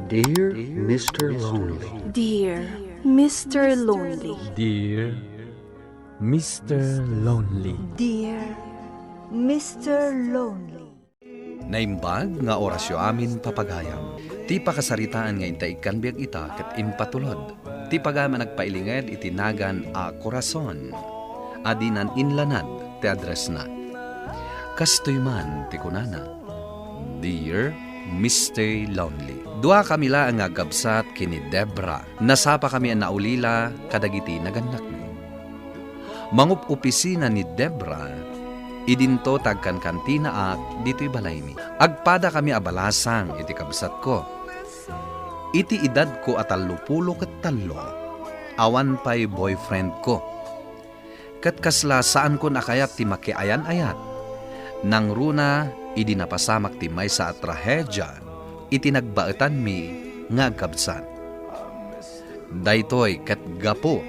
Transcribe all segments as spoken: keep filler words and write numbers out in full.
Dear Mister Lonely. Dear Mister Lonely. Dear Mister Lonely. Dear Mister Lonely. Naimbag nga orasyo amin, papagayam. Ti pakasaritaan nga intaygkan biag ita ket impatulod. Ti pagayam a nagpailinged iti nagan a Corazon a dinan inlanad ti addressna. Kastoy man ti kunana, Dear Mister Lonely. Duakami laeng nga agkabsat ken ni Debra. Nasapakami a naulila kadagiti nagannakmi. Mangup-opisina ni Debra, idinto ti agkankantinaak ditoy balaymi. Agpadakami a balasang iti kabsatko. Iti edadko a tallopulo ket tallo, awan pay boyfriendko. Ket kasla saankon a kayat ti makiayan-ayat. Nangruna idi napasamak ti maysa a trahedia iti nagbaetanmi nga agkabsat. Daytoy ket gapu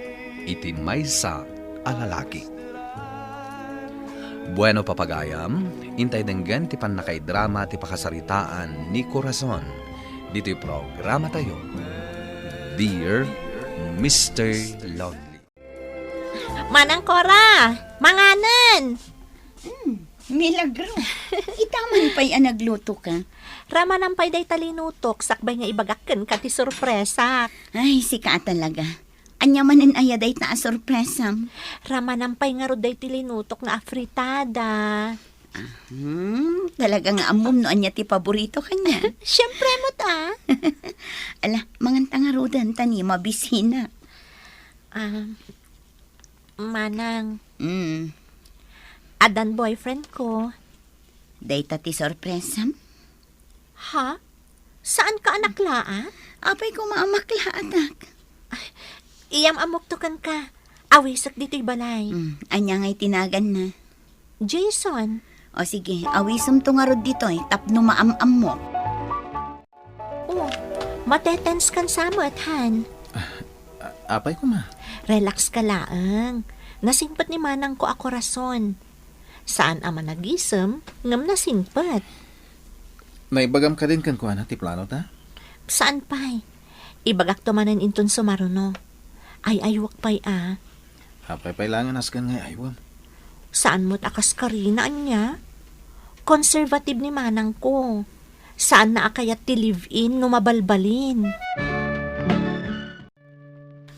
iti maysa a lalaki. Bueno, papagayam, intay denggen ti pannakaidrama ti pakasaritaan ni Corazon ditoy programatayo, Dear Mister Lonely. Manang Cora, manganen! Hmm, milagro. Ita man pay a nagluto ka. Ramanan pay dayta linutok, sakbay nga ibagak kenka ti sorpresak. Ay, sika a talaga. Ania manen aya dayta a sorpresam? Ramanan pay ngarud dayti linutok nga afritada. Hmm, talaga nga ammom no ania ti paborito kaniak. Siyempre met, ah. Ala, manganta ngaruden ta ni mabisina. Ah, Manang. Mm. Addan boyfriend ko. Dayta ti sorpresam? Ha? Saan ka anak laat? Apay koma a maklaatak? Ay, iyam-ammok to kenka. Awisek ditoy balay. Mm, ania ngay ti naganna? Jason. O sige, awisem to ngarud ditoy tapno maam-ammok. Oh, matetense kan sa met, Han. A-, apay koma? Relax ka laeng. Nasingpet ni manang ko a korason. Saan a managisem, ngem nasingpet. Naibagam kadin kenkuana ti plano ta? Saan pay? Ibagak to manen inton sumaruno. Ay-aywek pay a. Apay pay laeng a nasken nga ay-aywem? Saan met a kas karina, ania? Conservative ni manang ko. Saanna a kayat ti live-in no mabalbalin.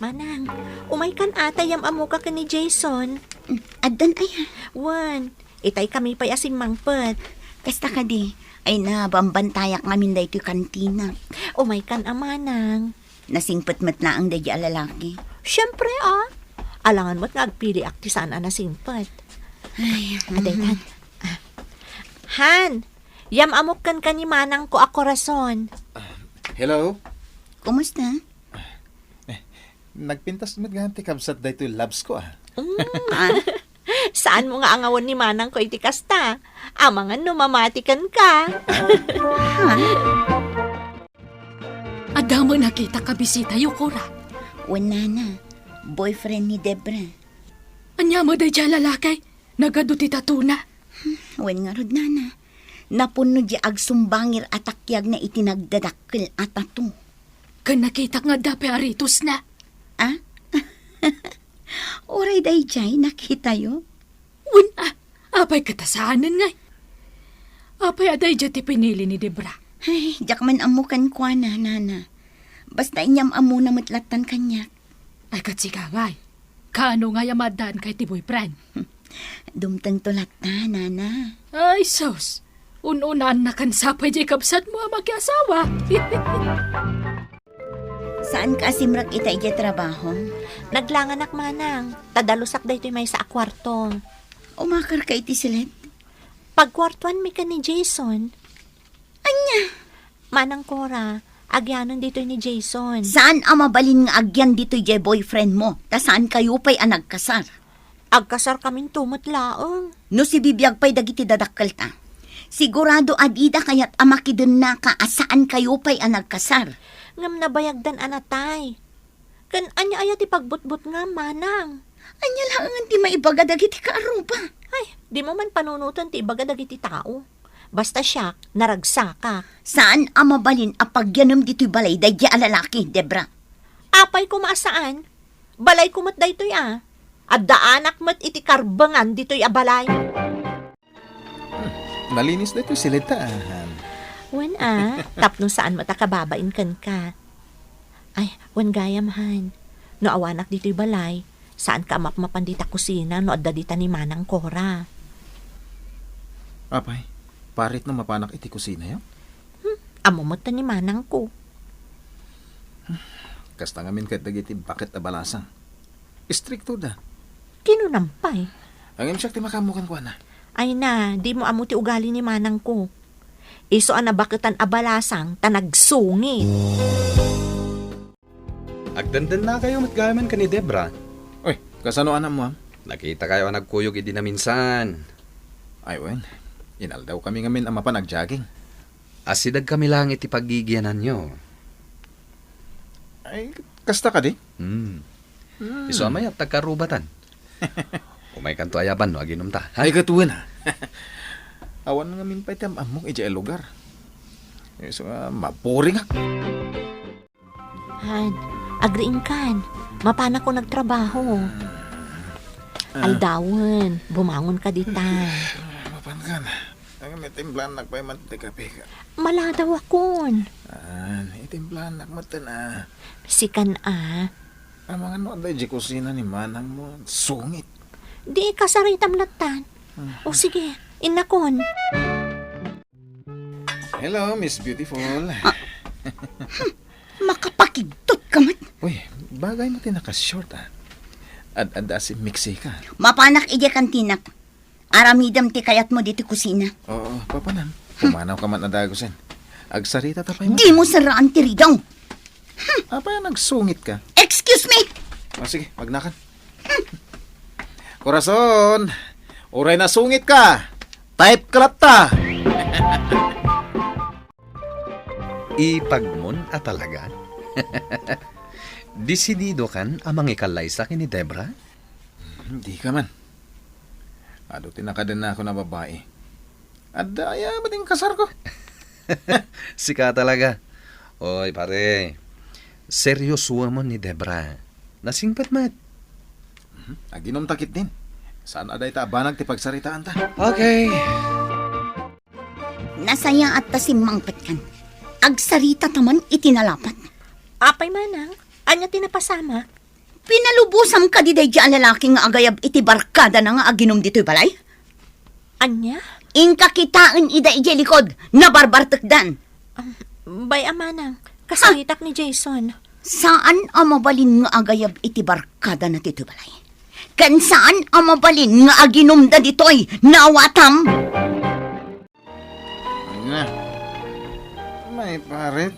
Manang, umaykan a ta iyam-ammoka ken ni Jason. Mm, addan aya? Wen, itay kami pay a simmangpet. Kasta kadi, ay na, bambantayak ngamin daytoy kantina. Umaykan a, manang. Nasingpet met laeng daydi a lalaki. Siempre, ah. Alangan met nga agpiliak ti saan a nasingpet. Ay, adaytan. Mhm. Ah. Han, iyam-ammok kenka ni manang ko a korason. Ah, hello? Kumusta? Eh, nagpintas met gayam ti kabsat daytoy labs ko, ah. Mm. Ah. Saanmo nga angawen ni manang ko iti kasta? Amangan no mamati kenka. Ah. Adda met nakitaka bisitayo, Cora? Wen, nana. Boyfriend ni Debra. Ania met daydiay a lalaki? Nagadu ti tatuna? Hmm, wen ngarud, nana. Napunno di agsumbangir a takiagna iti nagdadakkel a tato. Ken nakitak nga adda pay aritosna. Ah? Uray daydiay nakitayo? Wen, ah, apay ket a saanen ngay? Apay a daydiay ti pinili ni Debra? Ay, diak man ammo kenkuana, nana. Basta inyam-ammona met lattan kaniak. Ay, ket sika ngay. Kaano ngay a maaddaanka iti boyfriend? Dumtengto latta, nana. Ay, sus! Un-unaannakan sa pay diay kabsatmo a makiasawa. Saanka a simrek ita idiay trabaho? Naglanganak, manang. Ta dalusak daytoy maysa a kuarto. Umakarka iti siled? Pagkuartuanmi ken ni Jason. Ania? Manang Cora, agyanen ditoy ni Jason. Saan a mabalin nga agyan ditoy diay boyfriend mo? Ta saan kayo pay a nagkasar? Agkasar kaminto met laeng. No sibibiag pay dagiti dadakkelta, sigurado a dida kayat a makidennaka a saan kayo pay a nagkasar. Ngem nabayagdan a natay. Ken ania aya ti pagbutbutngam, manang? Ania laengen ti maibaga dagiti kaaruba? Ay, dimo man panunoten ti ibaga dagiti tao. Basta siak, naragsakak. Saan a mabalin a pagyanem ditoy balay daydi a lalaki, Debra? Apay koma a saan? Balayko met daytoy a. Addaanak met iti karbengan ditoy a balay. Hmm, nalinis daytoy siled ta, ahan. Wen a, tapno saan met a kababain kenka. Ay, wen gayam, han. No awanak ditoy balay, saanka a mapmapan dita kusina no adda dita ni Manang Cora. Apay, parit no mapanak iti kusina, ya? Hmm, ammo met ta ni manangko. Kasta ngamin ket dagiti baket a balasang. Istrikto da. Kinunam pay. Ngem siak ti makaammo kenkuana. Ay na, dimo ammo ti ugali ni manangko. Isu a nabaketan a balasang ta nagsungit. Agdendennakayo met gayamen ken ni Debra. Uy, kasano anam mo, am? Nakitakayo a nagkuyog idi naminsan. Ay, wen. Inaldawkami ngamin a mapan agjogging. Asidegkami laeng iti paggigiananyo. Ay, kasta kadi? Hmm. Hmm. Isu a mayat ta agkarubatan. Umaykanto ayaban no aginumta, ha? Ay, ket wen a. Awan ngamin pay ti am-ammok idiay lugar. Isu a maboringak. Han, agriingkan. Mapanakon agtrabaho. Ah. Aldawen, bumangonka ditan. Mapankan. Ay, may timplanak pay man ti kape ka. Maladawakon. Ah, itimplanak met ten a. Sikan a. Amangan no adda idiay kusina ni manangmo, sungit. Di kasaritam lattan. Hmm. O sige, innakon. Hello, Miss Beautiful. Ah, hmm, makapakigtot ka met. Uy, bagay mo ti naka-short, ah. Ad-, adda si Mexica. Mapanak idiay kantinak. Aramidem ti kayatmo ditoy kusina. Oo, papanan. Pumanaw ka man a dagusen. Agsarita ta pay man. Dimo serraan ti rigaw. Apay a nagsungit ka? Excuse me! Ah, sige, magnakan. Korason, uray nasungit ka. Type ka latta. Ipagmon a talaga? Desidido kan a mangikallaysa ken ni Debra? Dika man. Adu ti nakadennakon a babai. Adda aya met inkasarko. Sika talaga. Oy, pare. Seryosoem ni Debra. Nasingpet met. Mhm. Aginumta ketdin. Saan a dayta a banag ti pagsaritaanta? Okay. Nasayaat ta simmangpetkan. Agsarita ta man iti nalapat. Apay manang, ania ti napasamak? Pinalubosam kadi daydi a lalaki nga agayab iti barkadana nga aginum ditoy balay? Ania? Inka kitaen ida idiay likod, nabarbartekdan. Um, bay-am manang, kasaritak ni Jason. Saan a mabalin nga agayab iti barkadana ditoy balay. Ken saan a mabalin nga aginumda ditoy, naawatam? Ania? Maiparit?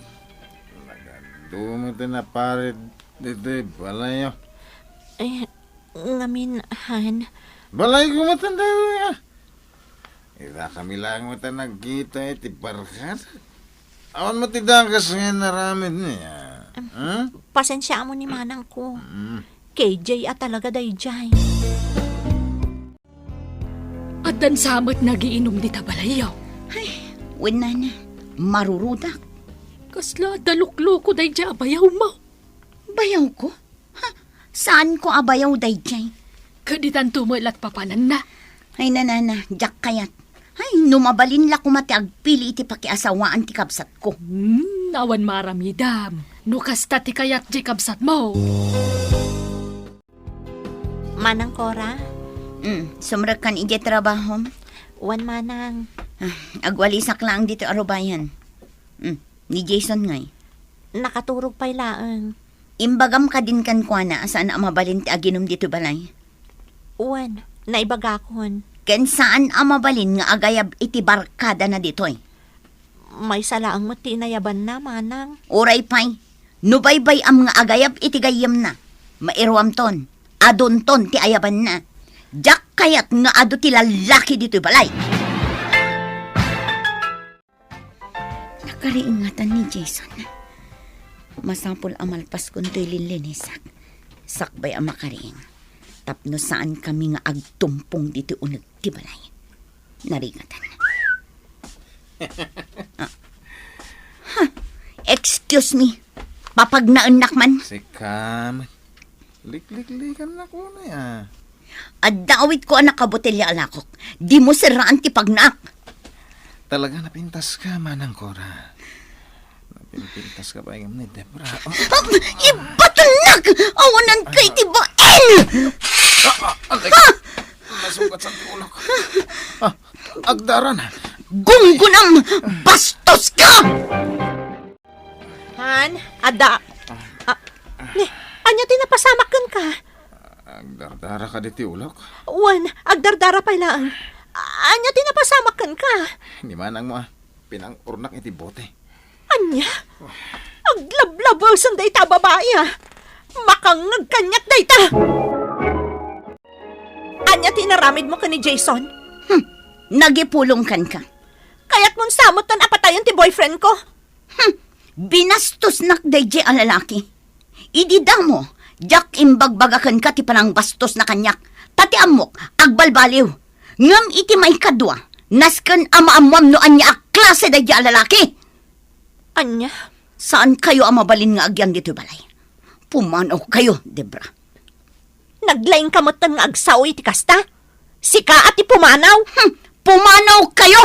Nagadu met ti naparit ditoy balayo. Eh, ngamin, han. Balayko met daytoy, ah. Ita kami laeng met a nagkita iti barkada. Awan met ti dakes nga inaramidna, ah. Hmm? Pasensiaam ni manangko. Mm. K J a talaga daydiay. Addan sa met nagiinum dita balayo. Ay, wen nana, marurudak. Kasla adda lukluko daydiay a bayawmo. Bayawko? Ha, saanko a bayaw daydiay. Ket ditanto met la papananna. Ay, nanana, diak kayat. Ay, no mabalin la koma ti agpili iti pakiasawaan ti kabsatko. Hmm, awan maaramidam. No kasta ti kayat diay kabsatmo. Manang Cora? Mm, sumrekkan idiay trabahom? Wen, manang. Ah, agwalisak laeng ditoy arubayan. Mm, ni Jason ngay? Nakaturog pay laeng. Imbagam kadin kenkuana a saan a mabalin ti aginum ditoy balay? Wen, naibagakon. Ken saan a mabalin nga agayab iti barkadana ditoy? Maysa laeng met ti inayabanna, manang. Uray pay, no baybay-am nga agayab iti gayyemna, mairuamton, adunton ti ayabanna. Diak kayat nga adu ti lallaki ditoy balay. Nakariingatan ni Jason. Masapul a malpaskon toy linlinisak. Sakbay a makariing. Tapno saan kami nga agtumpong ditoy uneg ti balay. Narigatan. Excuse me. Papagnaennak man. Sika met. Likliklikan na ko na ya. Adda awit ko a nakabotelya a lakok. Dimo serraan ti pagnaak. Talaga napintas ka, Manang Cora. Napintas ka pa ni Debra. Oh. Ah, ibatannak! Awanan ka iti bain! Ah, ah, agay. Ah! Nasugat sa ti ulok. Ah, agdaran. Gunggunam! Bastos ka! Han, adda. Ah, ni, ania ti napasamak kenka? Agdardara ka diti ulok? Wen, agdardara pay laeng. Ania ti napasamak kenka? Ni manang mo, ah. Pinang-urnak iti bote. Ania? Aglablabelsen dayta a babai, ah. Makangngeg kaniak dayta. Ania ti inaramidmo ken ni Jason? Hmm, nagipulong kenka. Kayatmon sa metten a patayen ti boyfriend ko? Hmm, binastosnak daydiay a lalaki. Idi damo, diak imbagbaga kenka ti panangbastosna kaniak. Ta ti ammok, agbalbaliw. Ngem iti maikadua, nasken a maammoam no ania a klase daydiay a lalaki. Ania? Saan kayo a mabalin nga agyan ditoy balay. Pumanaw kayo, Debra. Naglaing ka metten nga agsao iti kasta? Sika a ti pumanaw? Hmm, pumanaw kayo!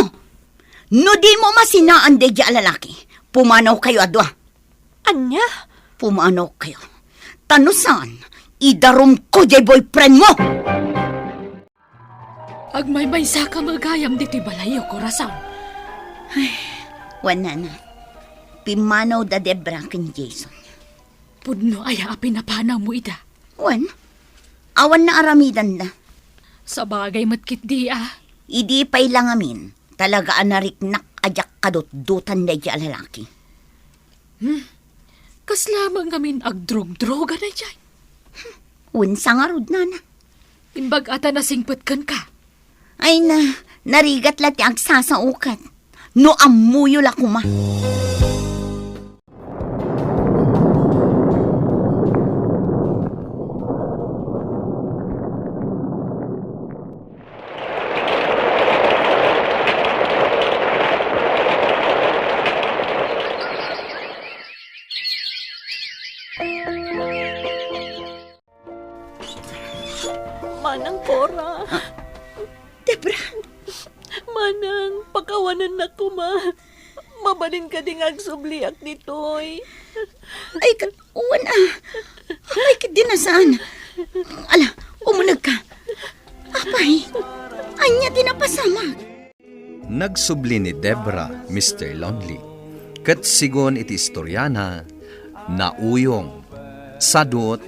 No di mo masinaan daydiay a lalaki, pumanaw kayo a dua. Ania? Pumanaw kayo. Ta no saan, idarumko diay boyfriend mo! Agmaymaysa ka met gayam ditoy balay, Corazon. Ay, wen, nana. Pimmanaw da Debra ken Jason. Pudno aya a pinapanawmo ida? Wen, awan naaramidanda. Sabagay met ketdi a. Idi pay la ngamin, talaga a nariknak a diak kadutdutan daydiay a lalaki. Hmm? Kasla met ngamin agdrogdroga daydiay? Wen, sa ngarud, nana. Imbag-at a nasingpet kenka. Ay na, narigat la ti agsasaokat. No ammoyo la koma. Manang Cora. Ah, Debra. Manang, pakawanennak koma. Mabalin kadi nga agsubliak ditoy? Ay, ka-, wen, ah. Ay, ket di na saan. Ala, umuneg ka. Apay, ania ti napasamak? Nagsubli ni Debra, Mister Lonely, ket sigun iti istoriana, nauyong, sadut,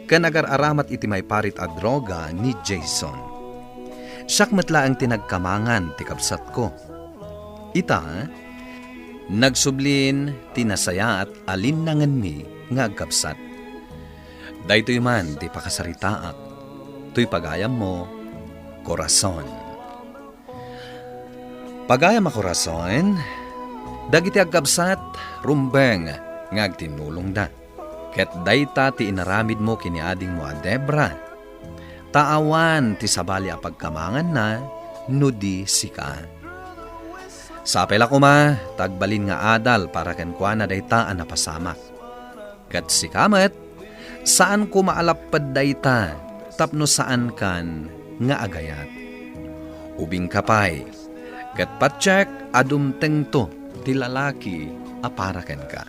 ken agar-aramat iti maiparit a droga ni Jason. Siak met laeng ti nagkamangan ti kabsatko. Ita, nagsublin ti nasayaat a linnangenmi nga agkabsat. Daytoy man ti pakasaritaak, toy pagayammo, Corazon. Pagayam a Corazon, dagiti agkabsat, rumbeng nga agtinnulongda. Ket dayta ti inaramidmo ken ni adingmo a Debra. Ta awan ti sabali a pagkamanganna no di sika. Sapay la koma, ta agbalin nga adal para kenkuana dayta a napasamak. Ket sika met, saanko maalapped dayta tapno saankan nga agayat. Ubingka pay, ket patiek a dumtengto ti lalaki a para kenka.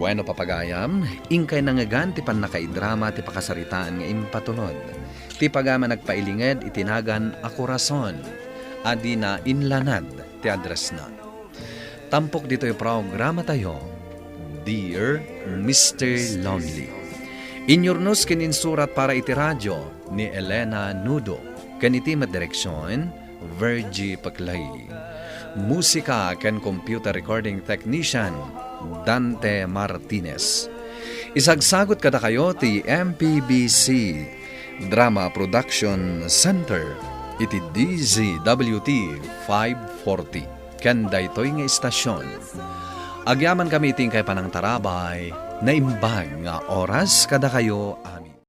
Bueno, papagayam, inkay nangngegan ti pannakaidrama ti pakasaritaan nga impatulod. Ti pagayam a nagpailinged iti nagan a Corazon a di nainlanad ti addressna. Tampok ditoy programatayo, Dear Mister Lonely. Inyurnos ken insurat para iti radio ni Elena Nudo, ken iti met direksion, Virgie Paclay. Musika ken computer recording technician, Dante Martinez. Isagsagut kadakayo ti M P B C Drama Production Center iti D Z W T five forty. Ken daytoy nga istasion, agyamankami iti inkay panangtarabay, naimbag nga oras kadakayo amin.